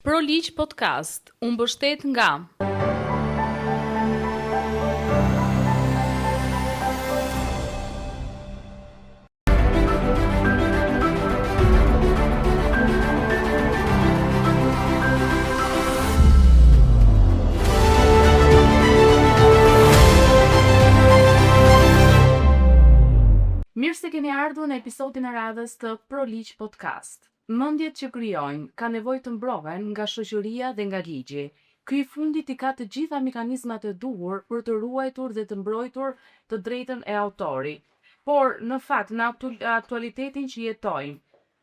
Pro Ligj Podcast u mbështet nga Mirë se keni ardhur në episodin e radhës të Pro Ligj Podcast. Mendjet që krijojnë kanë nevojë të mbrohen nga shoqëria dhe nga ligji. Ky i fundit i ka të gjitha mekanizmat e duhur për të ruajtur dhe të mbrojtur të drejtën e autorit. Por, në fakt, në aktualitetin që jetojmë,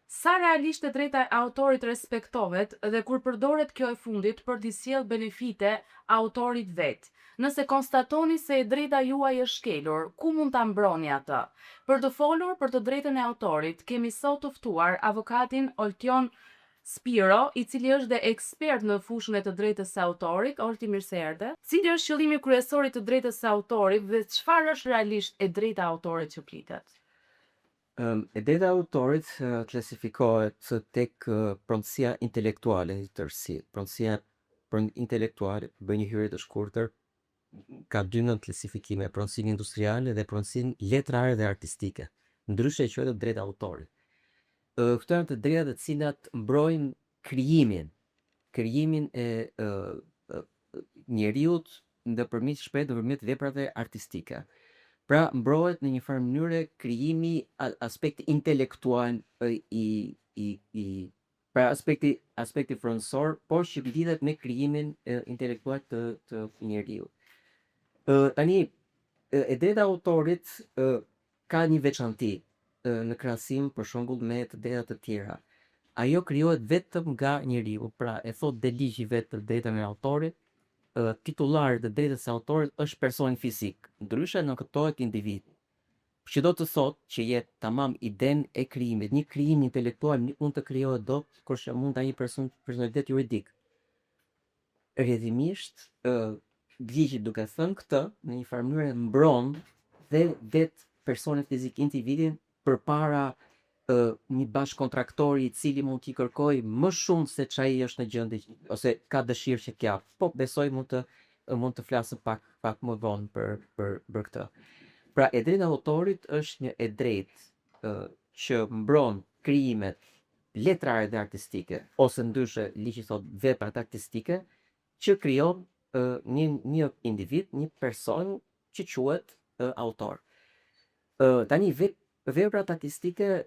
sa realisht e drejta e autorit respektohet dhe kur përdoret kjo e fundit për t'i sjellë benefite autorit vetë? Nëse konstatoni se e drejta juaj është shkelur, ku mund ta mbroni atë? Për të folur për të drejtën e autorit, kemi sot të ftuar avokatin Oltion Spiro, i cili është dhe ekspert në fushën e të drejtës së autorit. Olti, mirë se erdhe. Cili është qëllimi kryesor i të drejtës së autorit dhe çfarë është realisht e drejta e autorit që flitet? E drejta e autorit klasifikohet tek pronësia intelektuale në tërësi. Pronësia intelektuale, bëj një hyrje të shkurtër, ka dy nënklasifikime, pronësinë industriale dhe pronësinë letrare dhe artistike. Ndryshe e quhet e drejta e autorit. Këto janë të drejta të cilat mbrojnë krijimin, krijimin e njeriut nëpërmjet shpreh nëpërmjet veprave artistike. Pra mbrohet në një farë mënyre krijimi aspekti intelektual i i i Pra aspekti aspekti pronësor, por që lidhet me krijimin intelektual të të njeriut. Ë tani e drejta e autorit ë ka një veçanti në krahasim për shembull me të drejta të tjera. Ajo krijohet vetëm nga njeriu, pra e thotë dhe ligji vetë të drejtën e autorit, titullari i të drejtës së autorit është personi fizik, ndryshe nënkuptohet individi. Që do të thotë që jep tamam idenë e krijimit. Një krijim intelektual nuk mund të krijohet dot për shembull nga një person personalitet juridik. Rrjedhimisht, ligji duke thënë këtë, në një farë mënyre mbron dhe vetë personin fizik, individin përpara një bashkëkontraktori i cili mund t'i kërkojë më shumë se ç'ai është në gjendje ose ka dëshirë që të japë. Po besoj mund të mund të flasim pak pak më vonë për për për këtë. Pra e drejta e autorit është një e drejtë që mbron krijimet letrare dhe artistike ose ndryshe ligji thotë veprat artistike që krijon një një individ, një person që quhet autor. Tani veprat artistike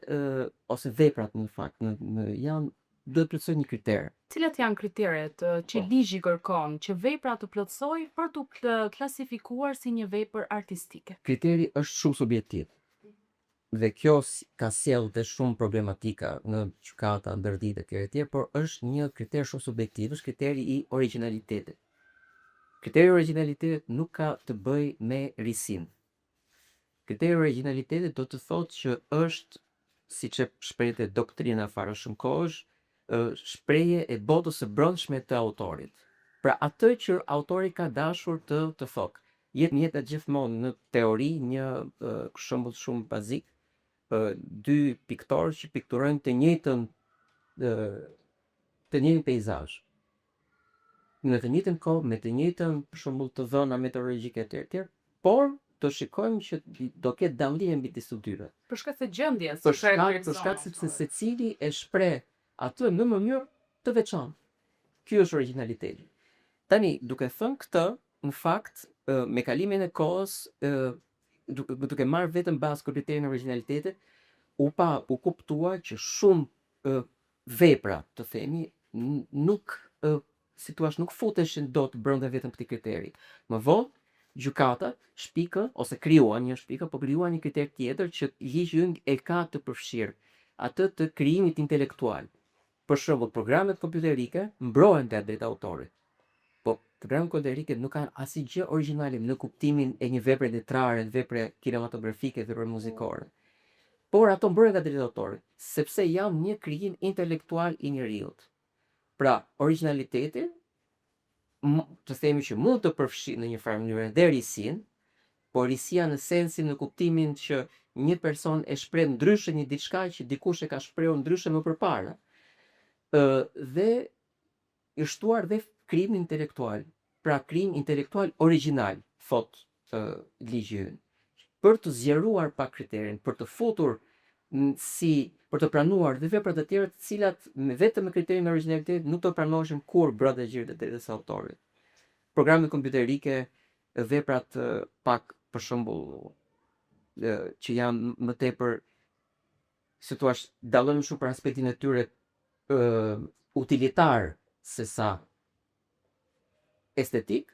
ose veprat në fakt në, në janë duhet të plotësojnë një kriter. Cilat janë kriteret që po. ligji kërkon që vepra të plotësojë për t'u klasifikuar si një vepër artistike? Kriteri është shumë subjektiv. Dhe kjo ka sjellë dhe shumë problematika në gjykata, ndër vite etj etj, por është një kriter shumë subjektiv, është kriteri i origjinalitetit. Kriteri i origjinalitetit nuk ka të bëjë me risinë. Kriteri i origjinalitetit do të thotë që është, siç e shprehte doktrina para shumë kohësh, shprehje e botës së brendshme të autorit. Pra atë që autori ka dashur të të thotë. Jepet gjithmonë në teori një shembull shumë bazik, dy piktorë që pikturojnë të njëjtën të njëjtin peizazh. Në të njëjtën kohë, me të njëjtën për shembull të dhëna meteorologjike etj etj, por do shikojmë që do ketë dallime midis të dyve. Për shkak të gjendjes. Për shkak për shkak sepse secili e shpreh atë në mënyrë të veçantë. Ky është origjinaliteti. Tani, duke thënë këtë, në fakt, me kalimin e kohës, duke, duke marrë vetëm bazë kriterin e origjinalitetit, u pa, u kuptua që shumë vepra, të themi, nuk si thua, nuk futeshin dot brenda vetëm këtij kriteri. Më vonë, gjykatat shpikën ose krijuan një shpikën, po krijuan një kriter tjetër që ligji ynë e ka të përfshirë, atë të krijimit intelektual. Për shembull, programet kompjuterike mbrohen nga e drejta e autorit. Po, programet kompjuterike nuk kanë asnjë gjë origjinale në kuptimin e një vepre letrare, vepre kinematografike, vepre muzikore. Por ato mbrohen nga e drejta e autorit, sepse janë një krijim intelektual i njeriut. Pra, origjinaliteti të themi që mund të përfshijë në një farë mënyre dhe risinë, por risia në sensin në kuptimin që një person e shpreh ndryshe një diçka që dikush e ka shprehur ndryshe më përpara. Ë dhe është shtuar dhe krijimi intelektual, pra krijim intelektual origjinal, thotë ligji ynë. Për të zgjeruar pak kriterin, për të futur si për të pranuar dhe vepra të tjera të cilat me vetëm me kriterin e origjinalitetit nuk do pranoheshin kurrë brenda gjirit të drejtës së autorit. Programe kompjuterike, veprat pak për shembull që janë më tepër si thua, dallojnë më shumë për aspektin e tyre utilitar se sa estetik,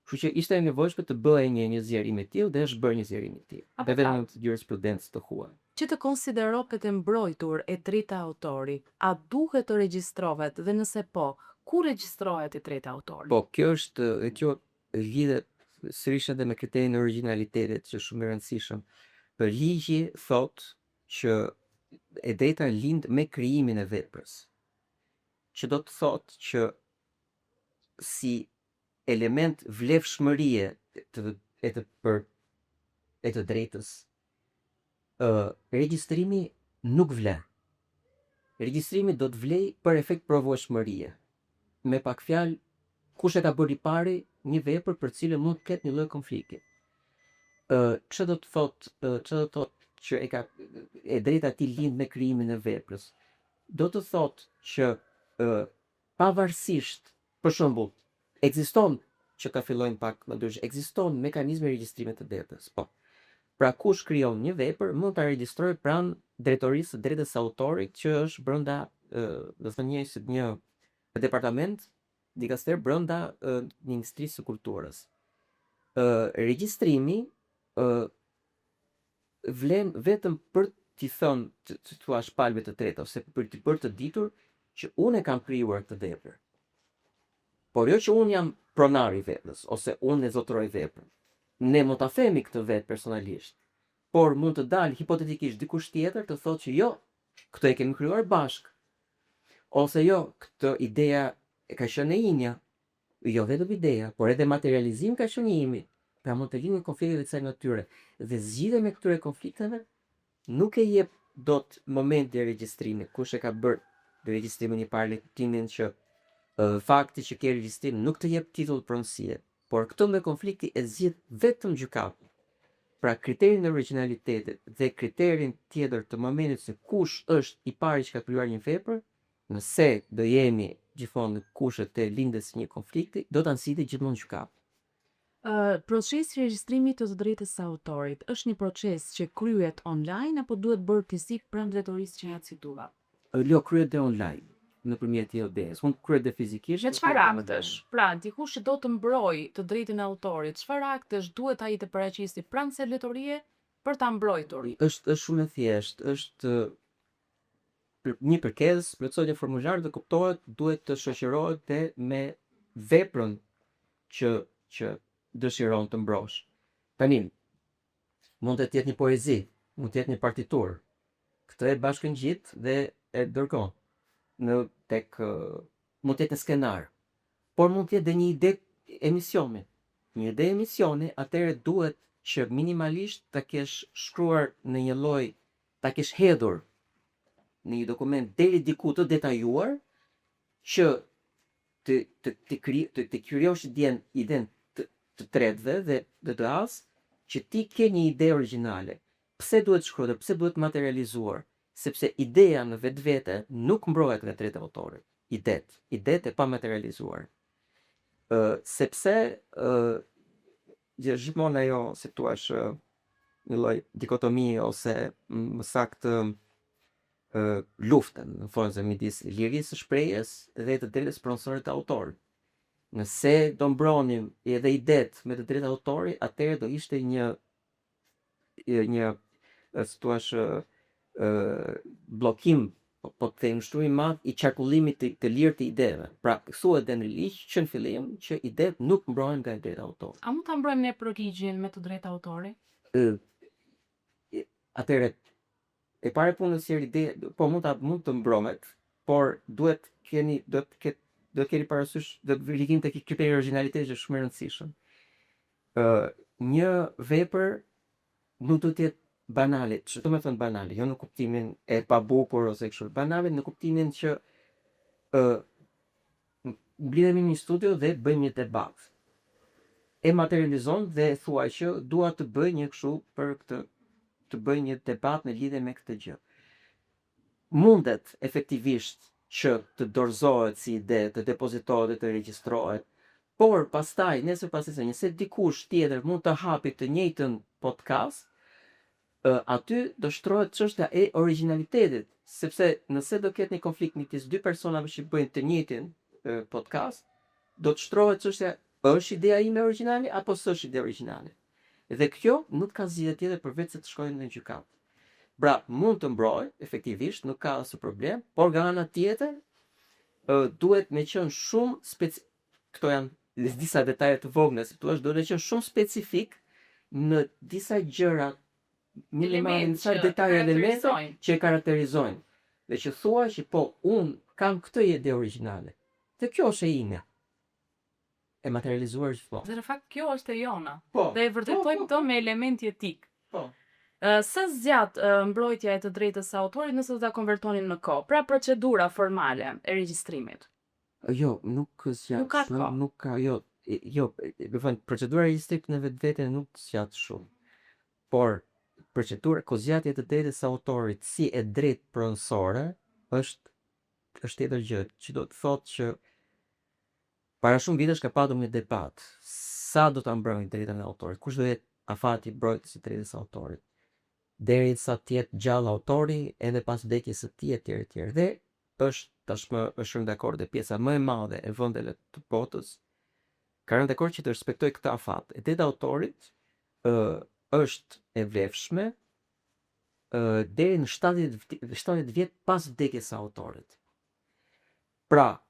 kështu që ishte e nevojshme të bëhej një zgjerim i tillë dhe është bërë një zgjerim i tillë. Dhe vetëm të jurisprudencë të huaj. Që të konsiderohet e mbrojtur e drejta e autorit, a duhet të regjistrohet dhe nëse po, ku regjistrohet e drejta e autorit? Po, kjo është kjo lidhet sërish edhe me kriterin e origjinalitetit që është shumë i rëndësishëm. Për ligji thotë që e drejta lind me krijimin e veprës. Që do të thotë që si element vlefshmërie të e të për e të drejtës, regjistrimi nuk vlen. Regjistrimi do të vlej për efekt provueshmërie. Me pak fjalë, kush e ka bërë i pari një vepër për cilën mund të ketë një lloj konflikti. Ç'do të thotë, ç'do të thotë që e ka e drejta e tij lind me krijimin e veprës? Do të thotë që pavarësisht, për shembull, ekziston që ta fillojmë pak më ndryshe, ekziston mekanizmi i regjistrimit të veprës, po. Pra kush krijon një vepër mund ta regjistrojë pranë drejtorisë së drejtës së autorit që është brenda, do të thënë një si një departament dikaster brenda Ministrisë së Kulturës. Regjistrimi vlen vetëm për t'i thënë, të thuash palëve të treta ose për t'i bërë të ditur që unë e kam krijuar këtë vepër. Por jo që unë jam pronar i veprës ose unë e zotëroj veprën. Ne mund ta themi këtë vetë personalisht, por mund të dalë hipotetikisht dikush tjetër të thotë që jo, këtë e kemi krijuar bashkë. Ose jo, këtë ideja e ka qenë e imja. Jo vetëm ideja, por edhe materializimi ka qenë i imi. Pra mund të lindin konflikte të kësaj natyre dhe zgjidhjen e këtyre konflikteve nuk e jep dot momenti i regjistrimit, kush e ka bërë regjistrimin i parë në kuptimin që fakti që ke regjistrim nuk të jep titull pronësie, por këtë me konflikti e zgjidh vetëm gjykata. Pra kriterin e origjinalitetit dhe kriterin tjetër të momentit se kush është i pari që ka krijuar një vepër, nëse do jemi gjithmonë në kushtet e lindjes së një konflikti, do ta zgjidhë gjithmonë gjykata. Procesi i regjistrimit të të drejtës së autorit është një proces që kryhet online apo duhet bërë fizik pranë drejtorisë që ja cituat? Jo, kryhet dhe online nëpërmjet IOD-s. Mund të kryhet dhe fizikisht. Me çfarë aktesh? Pra, dikush që do të mbrojë të drejtën e autorit, çfarë aktesh duhet ai të paraqisi pranë kësaj drejtorie për ta mbrojtur? Është shumë e thjeshtë, është një kërkesë, plotësohet një formular dhe kuptohet duhet të shoqërohet dhe me veprën që dëshiron të mbrosh. Tani, mund të jetë një poezi, mund të jetë një partiturë. Këtë e bashkëngjit dhe e dërgon në tek mund të jetë një skenar, por mund të jetë dhe një ide emisioni. Një ide emisioni, atëherë duhet që minimalisht ta kesh shkruar në një lloj, ta kesh hedhur në një dokument deri diku të detajuar që të të të kri, të, të krijosh iden iden të, të tretëve dhe dhe të as që ti ke një ide origjinale. Pse duhet shkruar, pse duhet materializuar? Sepse ideja në vetvete nuk mbrohet nga drejta e autorit. Idet, idet e pa materializuar. Sepse gjithmonë ajo, si thua, një lloj dikotomie ose më saktë luftën, në formë midis lirisë së shprehjes dhe të drejtës pronësore të autorit. Nëse do mbronim edhe idet me të drejtë autori, atëherë do ishte një një si thua bllokim, po të them kështu i madh i qarkullimit të lirë të ideve. Pra, thuhet dhe në ligj që në fillim që idet nuk mbrohen nga e drejta autorit. A mund ta mbrojmë ne pro ligjin me të drejtë autori? Atëherë, e para e punës që ide, po mund ta mund të mbrohet, por duhet keni do të ket do të keni parasysh do të ligjim tek kriteri i origjinalitetit që është shumë i rëndësishëm. Një vepër nuk do të jetë banale. Ç'do të thënë banale? Jo në kuptimin e pabukur ose kështu. Banale në kuptimin që Mblidhemi në një studio dhe bëjmë një debat. E materializon dhe thua që dua të bëj një kështu për këtë, të bëj një debat në lidhje me këtë gjë. Mundet efektivisht që të dorëzohet si ide, të depozitohet dhe të regjistrohet, por pastaj, nesër pasnesër, nëse dikush tjetër mund të hapi të njëjtën podcast, aty do shtrohet çështja e origjinalitetit, sepse nëse do ketë një konflikt midis dy personave që bëjnë të njëjtin podcast, do të shtrohet çështja është ideja ime origjinale apo s'është ide origjinale. Dhe kjo nuk ka zgjidhje tjetër përveç se të shkojë në gjykatë. Pra, mund të mbrohet, efektivisht, nuk ka asnjë problem, por nga ana tjetër duhet me qenë shumë speci këto janë disa detaje të vogla, si thua, duhet me qenë shumë specifik në disa gjëra minimale, në disa detaje elemente që e karakterizojnë. Dhe që thua që po, unë kam këtë ide origjinale. Dhe kjo është e imja. E materializuar gjithmonë. Dhe në fakt kjo është e jona. Po. Dhe e vërtetojmë Po, po, këtë me element jetik. Po. Sa zgjat mbrojtja e të drejtës së autorit nëse do ta konvertonim në kohë? Pra procedura formale e regjistrimit. Jo, nuk zgjat. Nuk ka kohë. Nuk ka, jo, jo, do thënë procedura e regjistrimit në vetvete nuk zgjat shumë. Por procedura kohëzgjatja e të drejtës së autorit si e drejtë pronësore është është tjetër gjë, që do të thotë që para shumë vitesh ka patur një debat, sa do ta mbrojmë drejtën e autorit, kush do jetë afati i mbrojtjes së drejtës së autorit, deri sa të jetë gjallë autori edhe pas vdekjes së tij etj etj. Dhe është tashmë është rënë dakord dhe pjesa më e madhe e vendeve të botës ka rënë dakord që të respektojë këtë afat. E drejta e autorit është e vlefshme deri në 70 vjet pas vdekjes së autorit. Pra,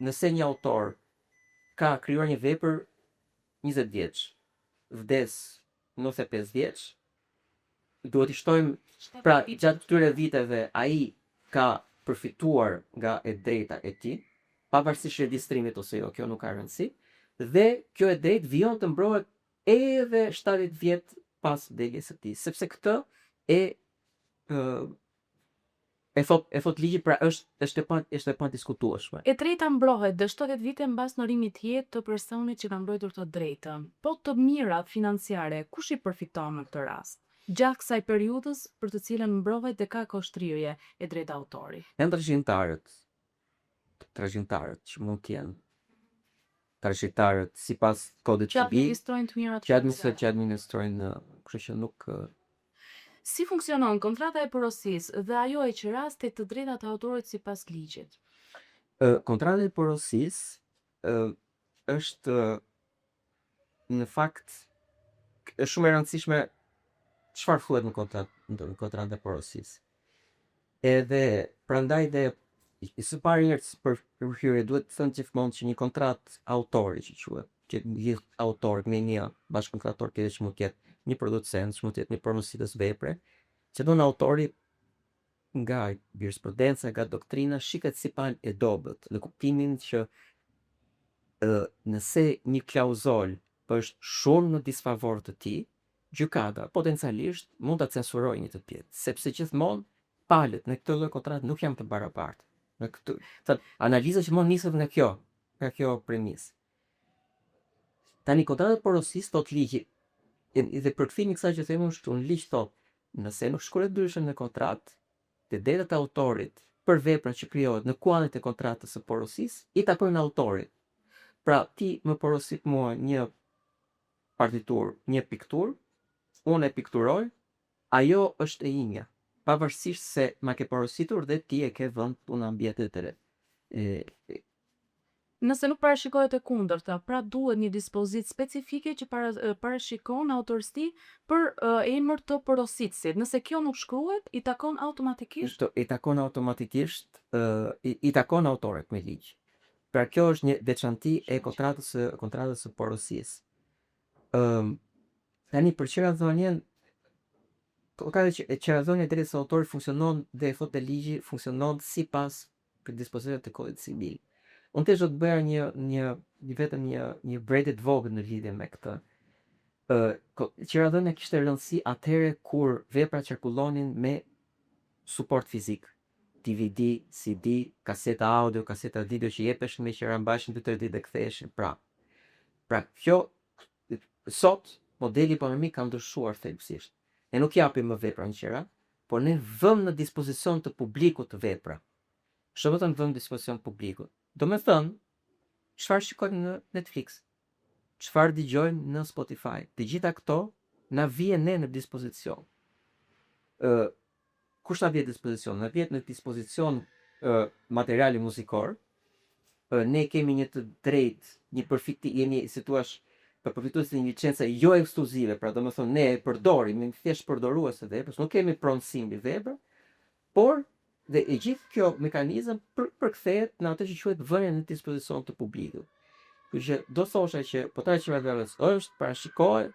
nëse një autor ka krijuar një vepër 20 vjeç, vdes 95 vjeç, duhet i shtojmë, pra gjatë këtyre viteve ai ka përfituar nga e drejta e tij, pavarësisht regjistrimit ose jo, kjo nuk ka rëndësi, dhe kjo e drejtë vijon të mbrohet edhe 70 vjet pas vdekjes së tij, sepse këtë e e thot e thot ligji, pra është është e pa është e padiskutueshme. E drejta mbrohet dhe 70 vite mbas ndërrimit të jetë të personit që ka mbrojtur të drejtën. Po të mirat financiare, kush i përfiton në këtë rast? Gjatë kësaj periudhës për të cilën mbrohet dhe ka kohështrirje e drejta autorit. Janë trashëgimtarët. Trashëgimtarët që mund të jenë trashëgimtarët sipas kodit Që civil, administrojnë të mirat që administrojnë financiare. që administrojnë, kështu që nuk Si funksionon kontrata e porosisë dhe ajo e qirasë te të drejtat e autorit sipas ligjit? Kontrata e porosisë është në fakt është shumë e rëndësishme çfarë thuhet në kontratë, në kontratën e porosisë. Edhe prandaj dhe së pari njerëz për për hyrje duhet të thënë gjithmonë që një kontratë autori që quhet, që lidh autor me një bashkëkontrator tjetër që mund të jetë një producent, që mund të jetë një porositës vepre, që don autori nga jurisprudenca, nga doktrina, shihet si palë e dobët, në kuptimin që nëse një klauzol është shumë në disfavor të tij, gjykata potencialisht mund ta censurojë një të tillë, sepse gjithmonë palët në këtë lloj kontrate nuk janë të barabartë. Në këtë, thënë, analiza gjithmonë niset nga kjo, nga kjo premisë. Tani kontrata e porosisë thot ligji, dhe përkthimi i kësaj që them është këtu në ligj thot, nëse nuk shkruhet ndryshe në kontratë, të drejtat e autorit për veprën që krijohet në kuadrin e kontratës së porosisë i takojnë autorit. Pra, ti më porosit mua një partitur, një pikturë, unë e pikturoj, ajo është e imja, pavarësisht se ma ke porositur dhe ti e ke vënë këtu në ambientet e e, Nëse nuk parashikohet e kundërta, pra duhet një dispozitë specifike që parashikon autorësi për emër të porositësit. Nëse kjo nuk shkruhet, i takon automatikisht? I takon automatikisht, i takon autorit me ligj. Pra kjo është një veçanti e kontratës së kontratës së porosisë. Tani për qeradhënien, kontrata e qeradhënia e drejtës së autorit funksionon dhe e thotë ligji funksionon sipas dispozitave të kodit civil. Unë thjesht do të bëja një një një vetëm një një vërejtje të vogël në lidhje me këtë. Qeradhënia kishte rëndësi atëherë kur veprat qarkullonin me suport fizik. DVD, CD, kaseta audio, kaseta video që jepeshin me qira, mbaheshin 2-3 ditë dhe ktheheshin prapë. Pra, kjo sot modeli ekonomik ka ndryshuar thelbësisht. Ne nuk japim më vepra në qira, por ne vëmë në dispozicion të publikut vepra. Ç'do të thënë vëmë në dispozicion të publikut? Do me thënë, çfarë shikojmë në Netflix, çfarë dëgjojmë në Spotify, të gjitha këto na vijnë ne në dispozicion. Ë kush na vjen në dispozicion? Na vjen në dispozicion ë materiali muzikor. Ë ne kemi një të drejtë, një përfitim, jemi si thua për përfitues të një licence jo ekskluzive, pra do të thonë ne e përdorim, jemi thjesht përdorues të veprës, nuk kemi pronësi mbi veprën, por dhe e gjithë kjo mekanizëm për, përkthehet në atë që quhet vënia në dispozicion të publikut. Kështu që do thosha që portali i qiramarrjes është parashikohet,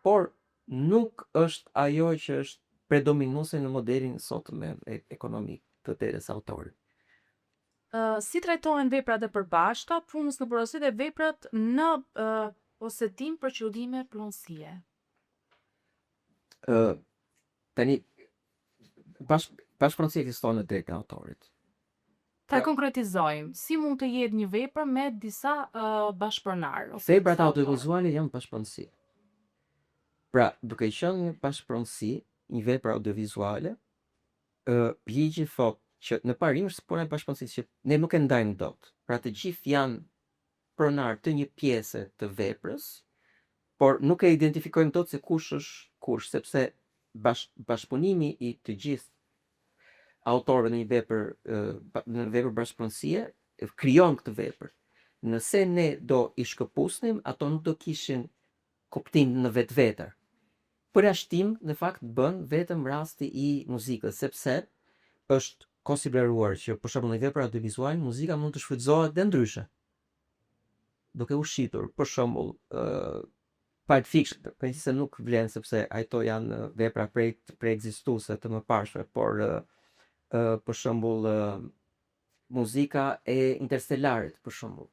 por nuk është ajo që është predominuese në modelin sotëm ekonomik të drejtës së autorit. Si trajtohen veprat e përbashkëta, punës në porosi dhe veprat në posedim për qëllime pronësie? Tani bashkëpronësia ekziston në drejtën e autorit. Ta konkretizojmë, si mund të jetë një vepër me disa bashkëpronarë? Ose Veprat audiovizuale janë bashkëpronësi. Pra, duke qenë një bashkëpronësi, një vepër audiovizuale, ligji thot që në parim është puna e bashkëpronësisë që ne nuk e ndajmë dot. Pra të gjithë janë pronar të një pjese të veprës, por nuk e identifikojmë dot se kush është kush, sepse bashkëpunimi i të gjithë autorëve në një vepër në vepër bashkëpronësie krijon këtë vepër. Nëse ne do i shkëpusnim, ato nuk do kishin kuptim në vetvete. Përjashtim në fakt bën vetëm rasti i muzikës, sepse është konsideruar që për shembull në vepër audiovizuale muzika mund të shfrytëzohet dhe ndryshe. Duke u shitur, për shembull, Pulp Fiction, përgjithëse nuk vlen sepse ato janë vepra preekzistuese të mëparshme, por për shembull muzika e Interstellarit, për shembull.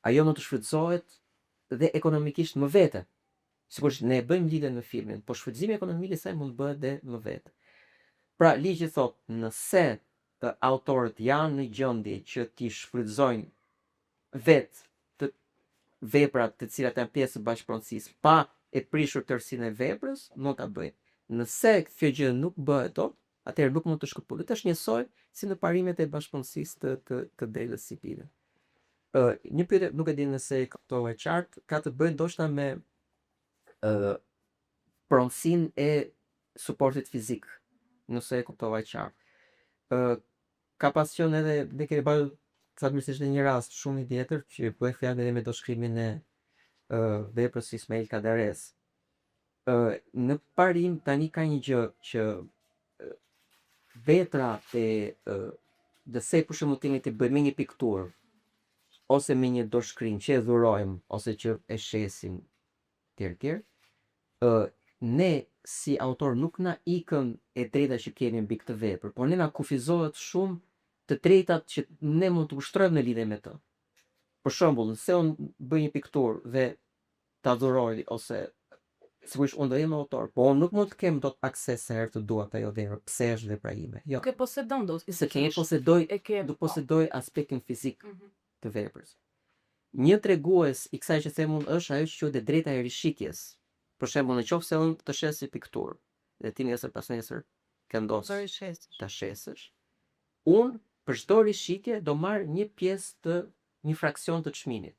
Ajo mund të shfrytëzohet dhe ekonomikisht më vete. Sigurisht ne e bëjmë lidhjen me filmin, por shfrytëzimi ekonomik i saj mund të bëhet dhe më vete. Pra ligji thot, nëse të autorët janë në gjendje që t'i shfrytëzojnë vetë të veprat të cilat janë pjesë e bashkëpronësisë pa e prishur tërësinë e veprës, mund ta bëjnë. Nëse kjo gjë nuk bëhet dot, atëherë nuk mund të shkëputet. Është njësoj si në parimet e bashkëpronësisë të drejtës civile. Një pyetje, nuk e di nëse e kuptova qartë, ka të bëjë ndoshta me pronësinë e suportit fizik, nëse e kuptova qartë. Ka pas qenë edhe ne kemi bërë fatmirësisht në një rast shumë i vjetër që bëhej fjalë edhe me dorëshkrimin e veprës së Ismail Kadares. Në parim tani ka një gjë që vepra e nëse për shembull kemi të bëjmë me një pikturë ose me një dorëshkrim që e dhurojmë ose që e shesim tjerë tjerë, ne si autor nuk na ikën e drejta që kemi mbi këtë vepër, por ne na kufizohet shumë të drejtat që ne mund të ushtrojmë në lidhje me të. Për shembull, nëse unë bëj një pikturë dhe ta dhuroj ose sigurisht unë do jem autor, po unë nuk mund të kem dot akses sa herë të dua te ajo vepër, pse është vepra ime. Jo. Nuk e posedon dot. Se ke posedoj, e ke, nuk posedoj aspektin fizik të veprës. Një tregues i kësaj që them unë është ajo që quhet e drejta e rishitjes. Për shembull, në qoftë se unë të shes një pikturë dhe ti nesër pas nesër vendos ta shesësh, unë për çdo rishitje do marr një pjesë të një fraksion të çmimit,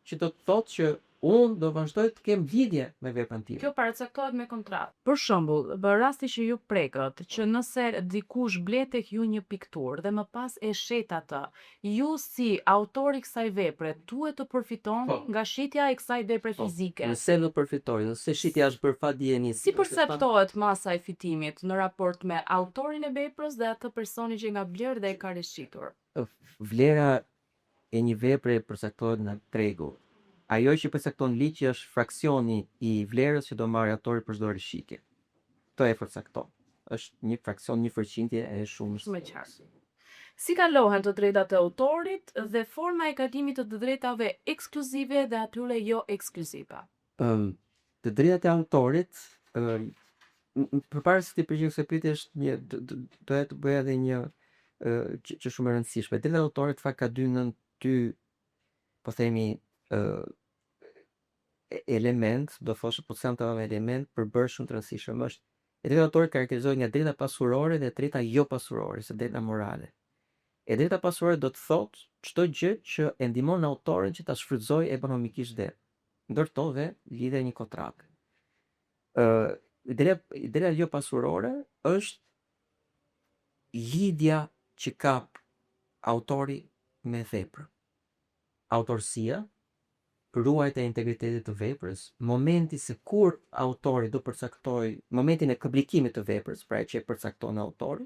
që do të thotë që unë do vazhdoj të kem lidhje me veprën time. Kjo paracaktohet me kontratë. Për shembull, bë rasti që ju prekët, që nëse dikush ble tek ju një pikturë dhe më pas e shet atë, ju si autor i kësaj vepre duhet të përfitoni nga shitja e kësaj vepre fizike. Nëse nuk përfitoj, nëse shitja është bërë pa dijeni, Si perceptohet masa e fitimit në raport me autorin e veprës dhe atë personi që nga blerë dhe e ka rishitur? Vlera e një vepre përcaktohet nga tregu. Ajo që përcakton ligji është fraksioni i vlerës që do marrë autori për çdo rishitje. Këtë e përcakton. Është një fraksion, një përqindje e shumës. Shumë e qartë. Si kalohen të drejtat e autorit dhe forma e kalimit të të drejtave ekskluzive dhe atyre jo ekskluzive? Të drejtat e autorit, përpara se të përgjigjem kësaj pyetje është një doja të bëja edhe një që, që shumë e rëndësishme. Drejta e autorit fakt ka dy nën dy po themi ë element, do thosha po të them element përbërë shumë të rëndësishëm është e drejta e autorit karakterizohet nga drejta pasurore dhe drejta jo pasurore, se drejta morale. E drejta pasurore do të thotë çdo gjë që e ndihmon autorin që ta shfrytëzojë ekonomikisht vetë. Ndër to dhe lidhja e një kontrate. Ë drejta drejta jo pasurore është lidhja që ka autori me veprën. Autorësia, ruajtja e integritetit të veprës, momenti se kur autori do përcaktoj, momentin e publikimit të veprës, pra që e përcakton autori.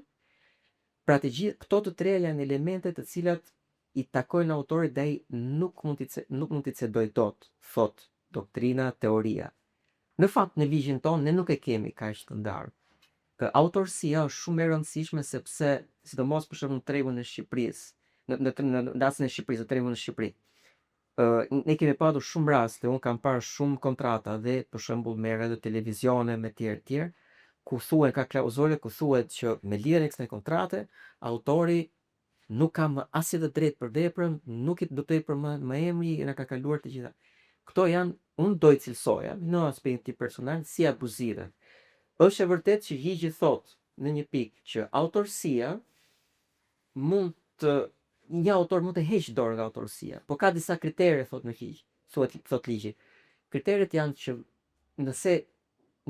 Pra të gjithë këto të treja janë elemente të cilat i takojnë autorit dhe ai nuk mund t'i nuk mund t'i cedoj dot, thot doktrina, teoria. Në fakt në ligjin tonë ne nuk e kemi kaq të ndarë. Kë autorësia është shumë e rëndësishme sepse sidomos për shembull në tregun e Shqipërisë, në në në në rastin e Shqipërisë, në tregun e Shqipëri. Ë ne kemi patur shumë raste, unë kam parë shumë kontrata dhe për shembull me radio televizione me tjerë tjerë, ku thuhet ka klauzole ku thuhet që me lidhjen e kësaj kontrate autori nuk ka më asnjë të drejtë për veprën, nuk i do të përmend më emri, na ka kaluar të gjitha. Këto janë, unë do i cilësoja në aspektin tim personal si abuzive. Është e vërtetë që ligji thot në një pikë që autorësia mund të një autor mund të heq dorë nga autorësia, po ka disa kritere thot në ligj, thuhet thot ligji. Kriteret janë që nëse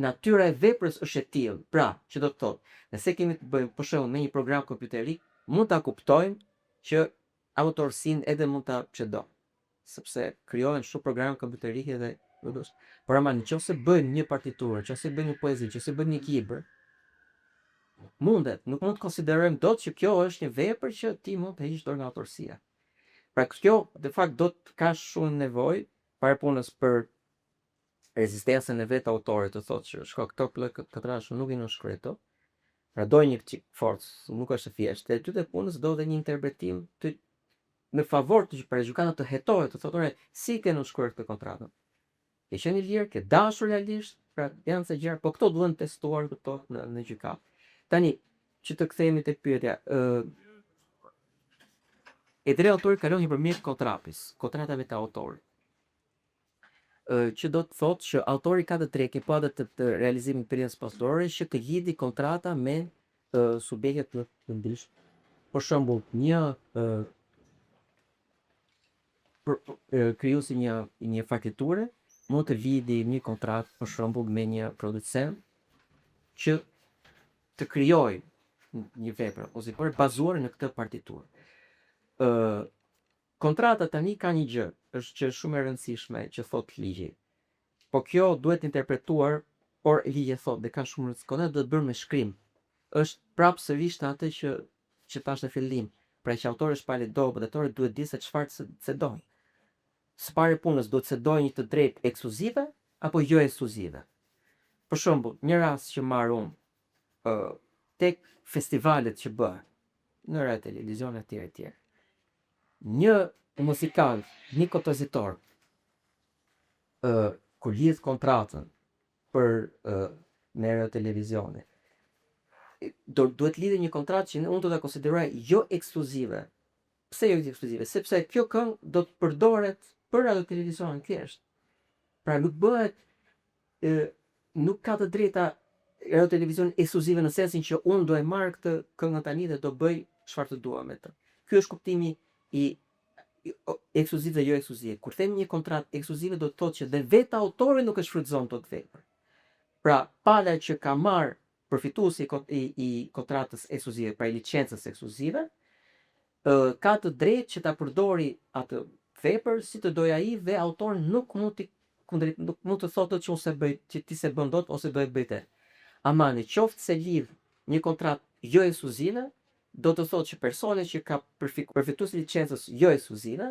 natyra e veprës është e tillë, pra, që do të thotë, nëse kemi të bëjmë për shembull me një program kompjuterik, mund ta kuptojmë që autorësinë edhe mund ta çedo, sepse krijohen shumë programe kompjuterike dhe Por ama në qoftë se bëjmë një partiturë, në qoftë se bëjmë një poezi, në qoftë se bëjmë një libër, mundet, nuk mund të konsiderojmë dot që kjo është një vepër që ti mund të heqësh dorë nga autorësia. Pra kjo de fakt do të ka shumë nevojë para punës për rezistencën e vetë autorit të thotë që shko këto plot kontrata nuk i nënshkruaj dot. Pra do një çik forcë, nuk është e thjeshtë. E dyta e punës do edhe një interpretim të në favor të pra gjykata të hetohet, të thotë, ore, si ke nënshkruar këtë kontratën? Ke qenë i lirë, ke dashur realisht, pra janë ca gjëra, po këto duhen testuar këto në në gjykatë. Tani, që të kthehemi tek pyetja, ë e drejta e autorit kalon nëpërmjet kontratës, kontratave të autorit. Ë që do të thotë që autori ka të drejtë po atë të, të realizimit të drejtës pasurore që të lidhi kontrata me ë subjekte të, të ndryshme. Për shembull, një ë për, për krijuesi një një partiture mund të lidhi një kontratë për shembull me një producent që të krijojë një vepër ose për bazuar në këtë partiturë. Ë kontrata tani ka një gjë, është që është shumë e rëndësishme që thot ligji. Po kjo duhet interpretuar, por ligji thot dhe ka shumë rëndësi. Kontrata duhet bërë me shkrim. Është prapë sërish në atë që që thash në fillim, pra që autori është palë e dobët, dhe autori duhet di se çfarë se, cedon. Së pari punës duhet cedojë një të drejtë ekskluzive apo jo ekskluzive. Për shembull, një rast që marr unë, ë tek festivalet që bëhen në radio televizion etj etj. Një muzikant, një kompozitor, ë kur lidh kontratën për ë me radio televizione, do duhet lidhë një kontratë që unë do ta konsideroja jo ekskluzive. Pse jo ekskluzive? Sepse kjo këngë do të përdoret për radio televizionin thjesht. Pra nuk bëhet ë nuk ka të drejta radio televizion ekskluzive në sensin që unë do e marr këtë këngë tani dhe do bëj çfarë të dua me të. Ky është kuptimi i ekskluziv dhe jo ekskluziv. Kur themi një kontratë ekskluzive do të thotë që dhe vetë autori nuk e shfrytëzon dot veprën. Pra, pala që ka marr përfituesi i, i, i kontratës ekskluzive, pra i licencës ekskluzive, ë ka të drejtë që ta përdori atë vepër si të dojë ai dhe autori nuk mund t'i kundrit nuk mund të thotë që unë se bëj, që ti se bën dot ose do e bëj te. Ama në qoftë se lidh një kontratë jo ekskluzive, do të thotë që personi që ka përfitues licencës jo ekskluzive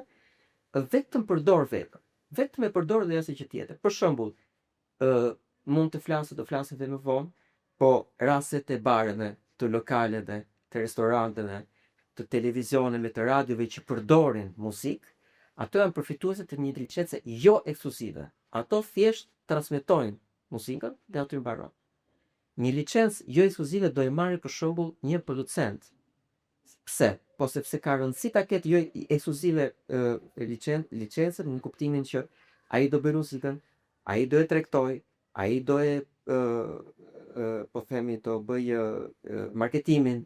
vetëm përdor veprën, vetëm e përdor dhe asgjë tjetër. Për shembull, ë mund të flasë, do flasim edhe më vonë, po rastet e bareve, të lokaleve, të restoranteve, të televizioneve, të radiove që përdorin muzikë, ato janë përfituese të një licence jo ekskluzive. Ato thjesht transmetojnë muzikën dhe aty mbaron. Një licencë jo ekskluzive do e marrë për shembull një producent. Pse? Po sepse ka rëndësi ta ketë jo ekskluzive licen licencën në kuptimin që ai do bëjë muzikën, ai do e tregtojë, ai do e po themi do bëjë marketimin,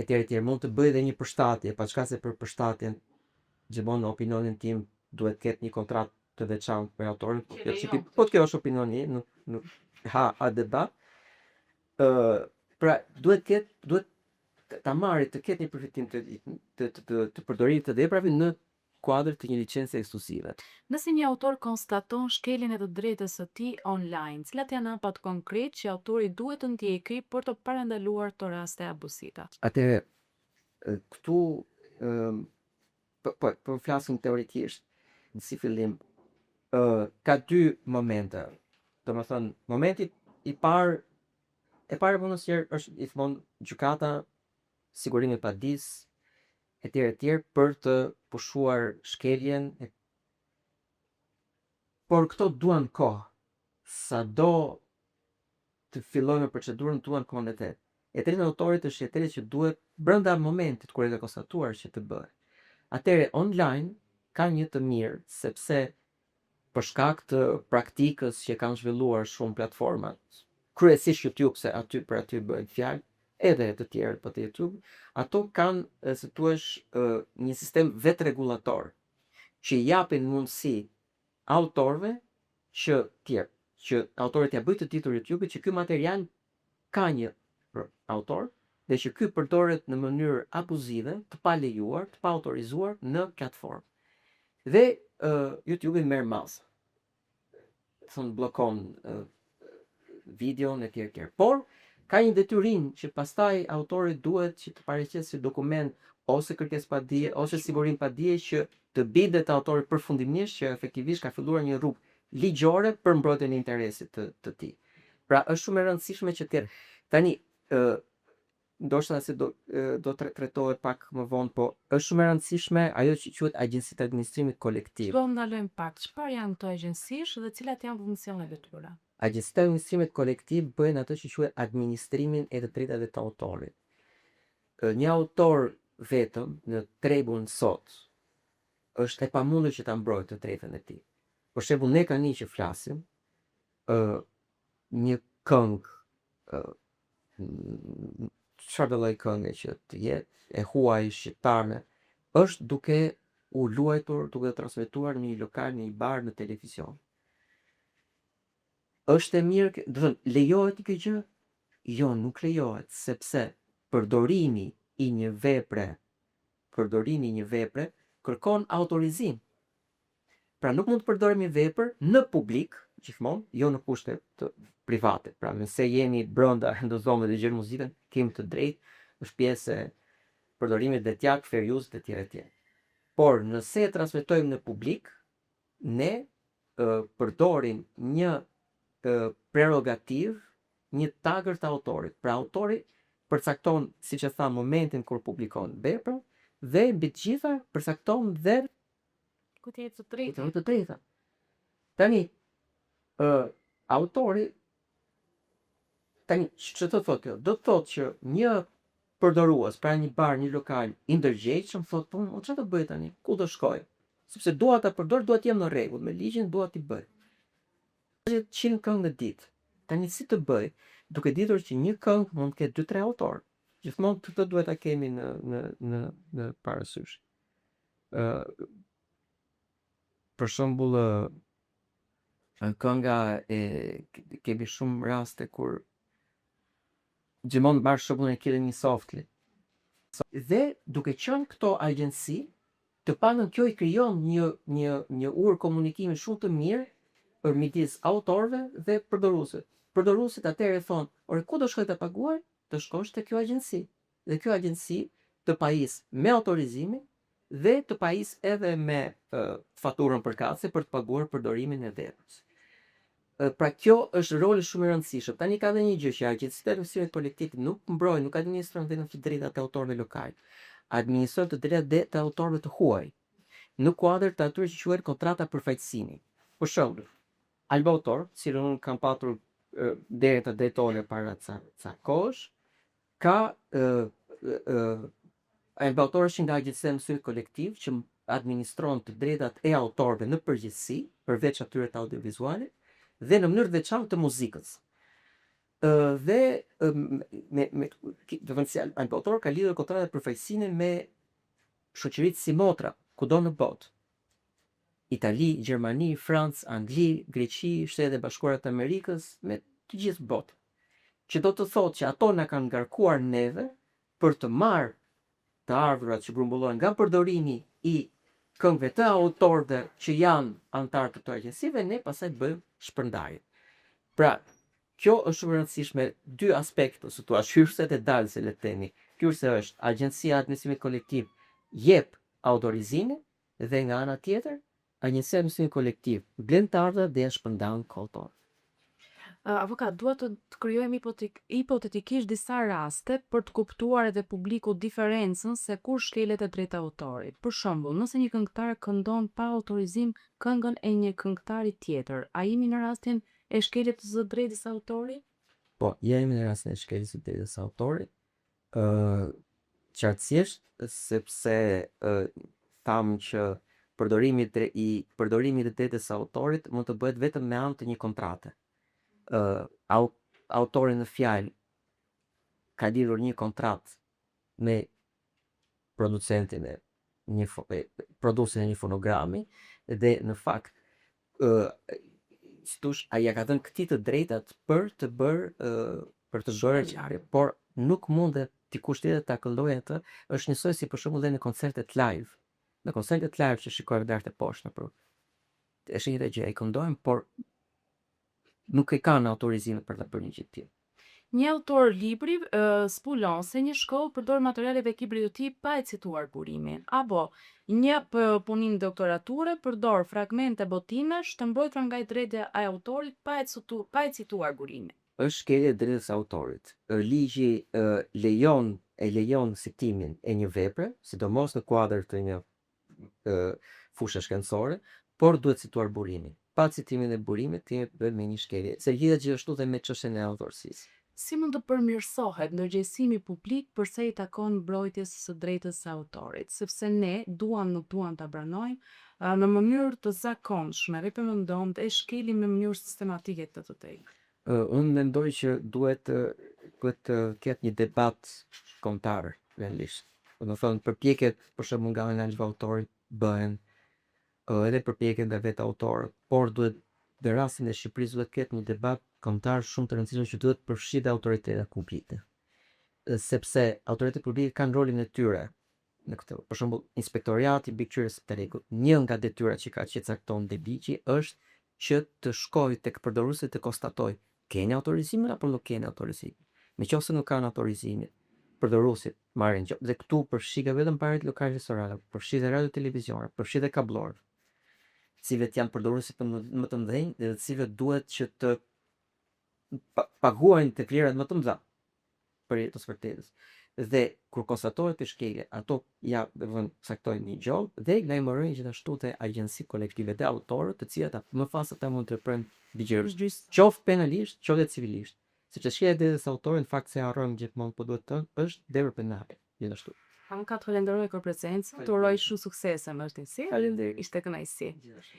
etj etj. Mund të bëjë dhe një përshtatje, paçka se për përshtatjen gjithmonë në opinionin tim duhet të ketë një kontratë të veçantë me autorin, po kjo që po kjo është opinioni im, nuk nuk ha ha debat. Ë pra duhet të ketë duhet ta marrë të ketë një përfitim të të të, të, të përdorimit të veprave në kuadër të një licence ekskluzive. Nëse një autor konstaton shkeljen e të drejtës së tij online, cilat janë hapat konkret që autori duhet të ndjekë për të parandaluar këto raste abuzive? Atëherë, këtu po, po, po flasim teorikisht, si fillim, ka dy momente. Do më thënë, momenti i parë, e parë e punës tjerë është gjithmonë gjykata, sigurimi padis, e tjerë e tjerë për të pushuar shkeljen e Por këto duan kohë. Sa do të fillojmë me procedurën duan kohën e vet. E drejta e autorit është e drejtë që duhet brenda momentit kur e ka konstatuar që të bëhet. Atëherë online ka një të mirë sepse për shkak të praktikës që kanë zhvilluar shumë platforma, kryesisht YouTube se aty për aty bëhet fjalë, edhe të tjerë po të YouTube, ato kanë si thuash një sistem vetërregullator që i japin mundësi autorëve që tjerë, që autorit ja bëj të ditur YouTube-it që ky material ka një autor dhe që ky përdoret në mënyrë abuzive, të pa lejuar, të pa autorizuar në platformë. Dhe YouTube-i merr masë. Thon bllokon videon e tjerë tjerë. Por ka një detyrim që pastaj autori duhet që të paraqesë si dokument ose kërkesë padie ose sigurim padie që të bindet autori përfundimisht që efektivisht ka filluar një rrugë ligjore për mbrojtjen e interesit të, të tij. Pra është shumë e rëndësishme që të tani ë ndoshta se do do të trajtohet pak më vonë, po është shumë e rëndësishme ajo që quhet agjenci të administrimit kolektiv. Do ndalojmë pak. Çfarë janë këto agjencish dhe cilat janë funksionet e tyre? Agjencitë e administrimit kolektiv bëjnë atë që quhet administrimin e të drejtave të autorit. Një autor vetëm në tregun sot është e pamundur që ta mbrojë të drejtën e tij. Për shembull, ne tani që flasim, ë një këngë ë çfarë do lloj këngë që të jetë, e huaj shqiptare, është duke u luajtur, duke u transmetuar në një lokal, në një bar, në televizion. Është e mirë, do të thënë, lejohet kjo gjë? Jo, nuk lejohet, sepse përdorimi i një vepre, përdorimi i një vepre kërkon autorizim. Pra nuk mund të përdorim një vepër në publik, gjithmonë, jo në kushte të private. Pra nëse jemi brenda në dhomë dhe dëgjojmë muzikën, kemi të drejtë, është pjesë e përdorimit vetjak, fair use e tjerë e tjerë. Por nëse e transmetojmë në publik, ne përdorim një prerogativ, një tagër të autorit. Pra autori përcakton, siç e tha, momentin kur publikon veprën dhe mbi të gjitha përcakton dhe Ku të jetë të drejta. Të drejta. Tani, ë autori tani ç'do të thotë kjo? Do të thotë që një përdorues, pra një bar, një lokal i ndërgjegjshëm thotë, po unë çfarë do bëj tani? Ku do shkoj? Sepse dua ta përdor, dua të jem në rregull me ligjin, dua t'i bëj. 100 këngë në ditë. Tani si të bëj? Duke ditur që një këngë mund të ketë 2-3 autor. Gjithmonë këtë duhet ta kemi në në në në parasysh. Ë për shembull, kënga e kemi shumë raste kur gjithmonë marr shembullin e Killing Me Softly. Dhe duke qenë këto agjenci, të paktën kjo i krijon një një një urë komunikimi shumë të mirë për midis autorëve dhe përdoruesit. Përdoruesit atëherë thonë, ore ku do shkoj ta paguaj? Do shkosh te kjo agjenci. Dhe kjo agjenci të pajis me autorizimin dhe të pajis edhe me faturën përkatëse për të paguar përdorimin e veprës. Pra kjo është roli shumë i rëndësishëm. Tani ka edhe një gjë që agjencitë e administrimit kolektiv nuk mbrojnë, nuk administrojnë vetëm të drejtat e autorëve lokal. Administrojnë të drejtat dhe të autorëve të huaj në kuadër të atyre që quhen kontrata përfaqësimi. Për shembull, Alba Autor, cilën unë kam patur deri të drejtore para ca, ca kohësh, ka Albautor është nga agjencia e administrimit kolektiv që administron të drejtat e autorëve në përgjithësi, përveç atyre të audiovizualit, dhe në mënyrë të veçantë të muzikës. Dhe me me do të thënë si Albautor ka lidhur kontrata përfaqësimi me shoqëritë simotra kudo në botë. Itali, Gjermani, Francë, Angli, Greqi, Shtetet e Bashkuara të Amerikës, me të gjithë botën. Që do të thotë që ato na kanë ngarkuar neve për të marrë të ardhurat që grumbullohen nga përdorimi i këngëve të autorëve që janë anëtarë të këtyre agjencive, ne pastaj bëjmë shpërndarjen. Pra, kjo është shumë e rëndësishme, dy aspekte, si thua, hyrëse dhe dalëse le të themi. Hyrëse është agjencia e administrimit kolektiv jep autorizimin dhe nga ana tjetër agjencia e administrimit kolektiv blen të ardhurat dhe ja shpërndan autorëve. Avokat, dua të krijojmë hipotetikisht disa raste për të kuptuar edhe publiku diferencën se kur shkelet e drejta e autorit. Për shembull, nëse një këngëtar këndon pa autorizim këngën e një këngëtari tjetër, a jemi në rastin e shkeljes së drejtës së autorit? Po, jemi në rastin e shkeljes së drejtës së autorit. Ë qartësisht sepse thamë që përdorimi i përdorimi i të drejtës së autorit mund të bëhet vetëm me anë të një kontrate. Ë au, autori në fjalë ka lidhur një kontratë me producentin e një prodhuesin e një fonogrami dhe në fakt ë si thosh, ai ja ka dhënë këtij të drejtat për të bërë për të bërë ngjarje, por nuk mundet dikush tjetër ta këndojë atë, është njësoj si për shembull dhe në koncertet live. Në koncertet live që shikojmë lart e poshtë nëpër është e njëjta gjë, e këndojnë, por nuk e kanë autorizimin për ta bërë një gjë të tillë. Një autor libri zbulon se një shkollë përdor materialet e librit të tij pa e cituar burimin, apo një punim doktorature përdor fragmente botimesh të mbrojtura nga e drejta e autorit pa e citu, pa e cituar burimin. Është shkelje e drejtës së autorit. Ligji lejon e lejon citimin e një vepre, sidomos në kuadër të një fushë shkencore, por duhet cituar burimin. Pa citimin e burimit kemi të bëjmë me një shkelje, se lidhet gjithashtu dhe me çështjen e autorësisë. Si mund të përmirësohet ndërgjegjësimi publik për sa i takon mbrojtjes së drejtës së autorit, sepse ne duam nuk duam ta pranojmë, në mënyrë të zakonshme dhe përmendon e shkelim në mënyrë sistematike këtë të drejtë. Unë mendoj që duhet duhet të ketë një debat kombëtar realisht. Do të thonë përpjekjet për shembull nga ana e autorit bëhen edhe përpjekjet nga vetë autorët, por duhet në rastin e Shqipërisë duhet të ketë një debat kombëtar shumë të rëndësishëm që duhet përfshijë dhe autoritetet publike. Sepse autoritetet publike kanë rolin e tyre në këtë. Për shembull, inspektoriati i mbikëqyrjes së tregut, një nga detyrat që ka që cakton dhe ligji është që të shkojë tek përdoruesit të konstatojë keni autorizimin apo nuk keni autorizimin. Në qoftë se nuk kanë autorizimin, përdoruesit marrin gjë dhe këtu përfshihet vetëm baret lokale restorante, përfshihet dhe radio televizione, përfshihet dhe kabllor, të cilët janë përdoruesit më të mëdhenj dhe të cilët duhet që të paguajnë të vlerat më të mëdha për jetë të vërtetës. Dhe kur konstatohet të shkelje, ato ja do të thënë caktojnë një gjobë dhe lajmërojnë gjithashtu te agjenci kolektive dhe autorët, të cilat më pas ata mund të veprojnë ligjërisht, qoftë penalisht, qoftë edhe civilisht. Sepse shkelja e drejtës së autorit në fakt se harrojmë gjithmonë, po duhet të thënë, është vepër penale gjithashtu. Avokat, të falenderoj për prezencën, të uroj shumë suksese në vazhdimësi. Faleminderit. Ishte kënaqësi. Gjithashtu.